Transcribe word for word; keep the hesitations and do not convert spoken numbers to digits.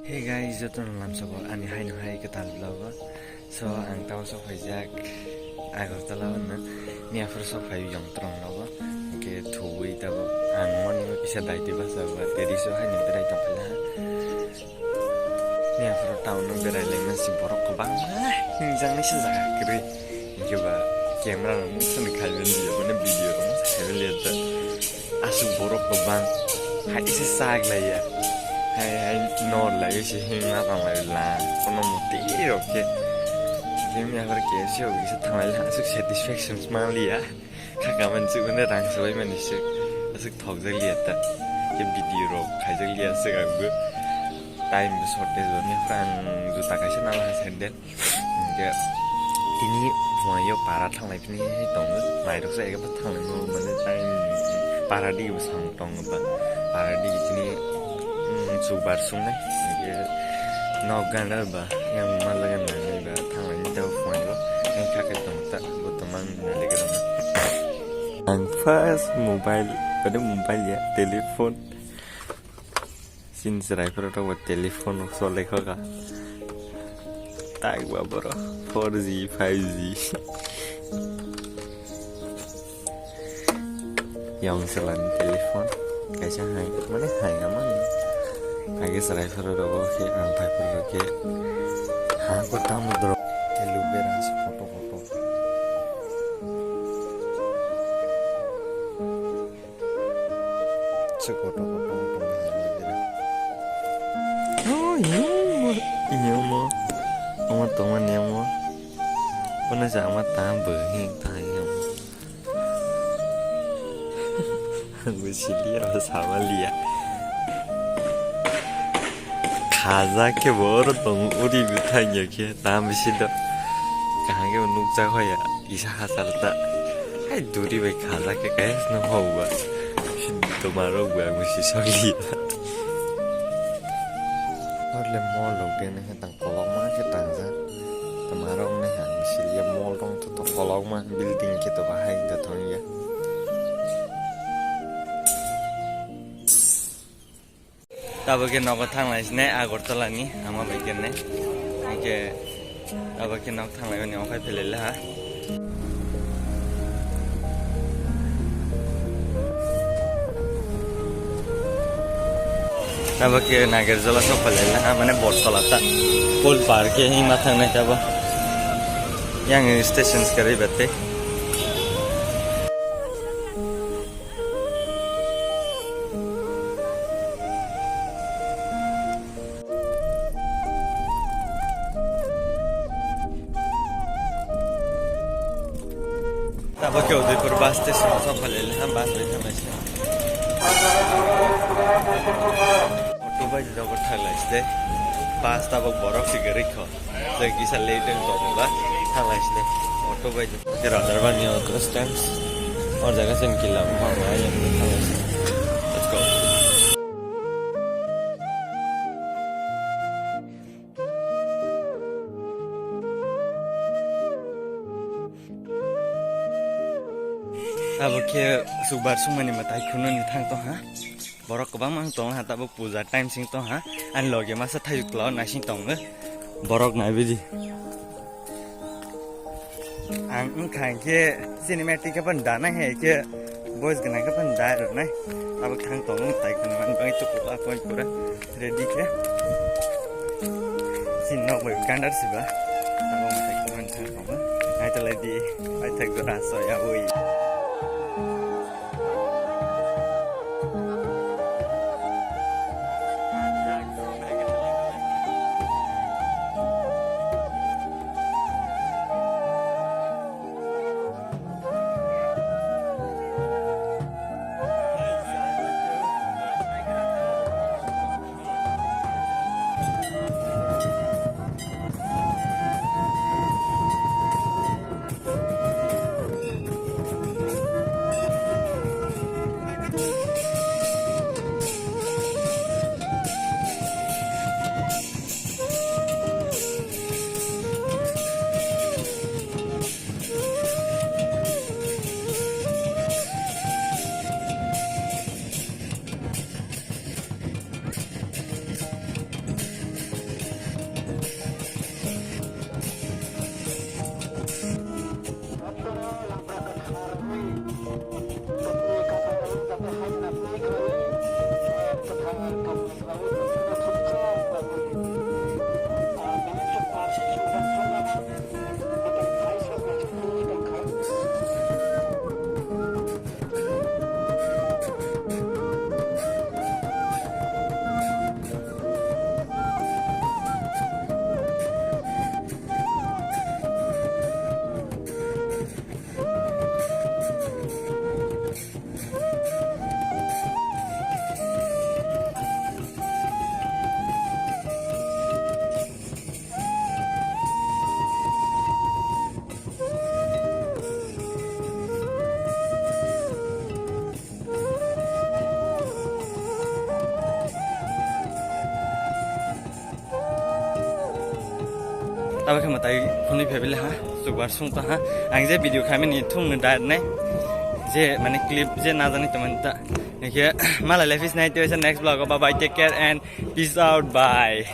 Hey guys, jotono lamsoko ani haino hai kwtal vlog o. So, ang tamo sok phaijak Agartala hwnna. Miyaphuru sok phai yong tongnogo. Hwnkhe thuwi tabo ang morning o kisa daiti basa ba teri so haino berai tongkha. Miyaphuru town o berai lai masi borok kwbangma hingjak nai se jaga kwrwi. Hwnkhe ba camera rok mungsa ni khai mani ya, mane video rok mungsa khai mani ya ta. Aswk borok kwbang hai se sak lai ya. Hai, hai, nor lai se hingna tang lai la. Kono moti rok khe. Hwnkhe miyaphuru K F C o kisa thang lai la, aswk satisfaction man li ya. Khaka man chuk mane rang sabai mani se. Aswk thok jak li ya ta. Khe video rok khai jak li ya se ang bo. Time bo shortage bo, miyaphuru ang juta kaisa nang la sandal. Hingke tini phuaio para thanglai phini tongo, mairok sa ega thanglai mo mane time para di bo samung tongo ba, para di tini, mm, chubar sungnai, hingke nok gana ba, yang malaga nangnai ba, thanglai ni tabo phuaio, yang kha khe tong ta, bo tomang nalai gana. Ang first mobile, pada mobile ya, telepon. Chini chwrai phuru tok ba telephone rok chole kho ka. Tak ba boro four G, five G. Yang chwlani telephone kaisa hai, mane hai amani. Age chwrai phuru rogo khe ang phai phuru khe ha ko tamo dro. Aloe vera se photo photo. Se kotor kotor tong hai ni bera. Oh, iyo mo, iyo mo. Omo tongma ni omo. Kono sa ama ta bo hin ta iyo. Ang bo sili ya, sama liya. Khaja khe bo oro tong uri bwthai ya khe ta bisi do. Kaham khe bo nukjak hoya. Kisa hachal ta. Hai duri bai khaja khe kaisa no hok ba. Twma rok bo ang si soli. Hor le mol rok de ne tang kolok ma khe tang ja. Twma rok ne ha si ye mol rok to kolok ma building khe to bahai da thong ya. Tabuk khe nogo thanglai sinai Agartala ni ama bai khe nai. Hingke tabuk khe nok thanglai mani okhai phelai laha. Tabuk khe Nagerjola sok phelai laha, mane Bortola ta. Pol par khe hima thangnai tabo. Yang stations kari bete. Tabuk khe Udaipur bus station o sok phalai le, ha, bus bai thanglai se. Auto bai jogo thanglai se. Bus tabuk borok se kwrwi kho. Tei kisa late wng tongo ba, thanglai sini. Auto bai tong. Khe Rajarban ni auto stand. O jaga sen kila ma ma yang thanglai sini. Let's go. Abo khe chubar sumani mwtai khununi thang tong ha. Borok kwbangma wng tongo ha, tabuk puja time sing tong ha. Ani loge masa thayuk tla o naising tongo. Borok nai bidi. Ang wngkha hinkhe cinematic khe phano da nai hai khe boys gwnang khe phano da rw nai. Tabuk thang tongo tai khunmani bagwi tukugo akoi pura ready khe. Chini nok bai gandar siba. Tabuk mwtai khunmani thang tongo. Nai tolai di. Paithak jora soya ui. Abo khe mwtai phunui phaibai le ha, chukbar sung ta ha. Ang je video khaimani thung ni diet nai. Je mane clip je na jani tongmani ta. Nike malai le fis nai tei next vlog o. Bye bye, take care and peace out, bye.